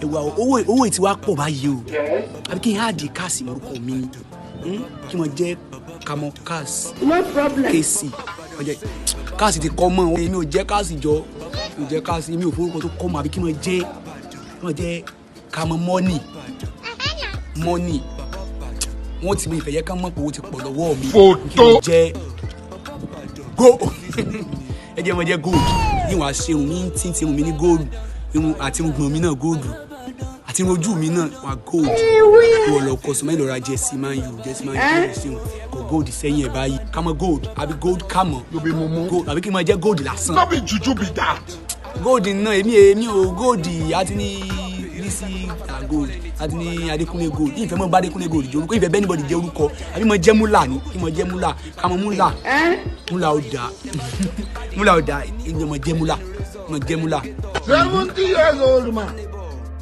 Ẹwà owó, owó yìí ti wá pọ̀ báyìí o. Àbí kí n add cash orúkọ mi ni? Kí wọ́n jẹ́ Kamo Cash? No problem. Kc ọjẹ cash ti kọ́ mọ́. Èmi ò jẹ́ cash jọ, mi ò jẹ́ cash, èmi ò forúkọ tó kọ́ mọ́. Àbí kí wọ́n jẹ́ Kamo Money? Money, wọ́n ti mi ìfẹ́ yẹ ká mọ̀ pé owó ti pọ̀ lọ́wọ́ mi. Kí wọ́n jẹ́ go, ẹ jẹ́ wọ́n jẹ́ gold. Yíwọ̀n àṣerun mi tí ń tirun mi ní gold, irun àti irùngbọ̀n mi náà gold, àti irun ojú mi náà wà gold. Ìwọ lọ kọ sọmọ ìlọra jersey Man U, jersey Man U jersey wọn kò gold sẹ́yìn ẹ̀ báyìí. Kamo Gold àbí Gold Kamo? You be mumu. Gold, àbí kí n máa jẹ́ gold lásán? No be juju be that. Gold náà, èmi ò gold. Àti ní Rísí ta gold, àti ní Adékúnlé Gold. Ìfẹ́ mọ́ bá Adékúnlé Gold jẹ́ orúkọ, ìfẹ́ bẹ́ẹ̀ níbọ̀dì jẹ́ orúkọ. Àbí mo jẹ́ múlà ni? Kí mo jẹ́ múlà, Kamo Múlà. Múlà ó dáa, múlà ó dáa. Ìjọ mo jẹ́ múlà, mo jẹ́ múlà. 70 years old man.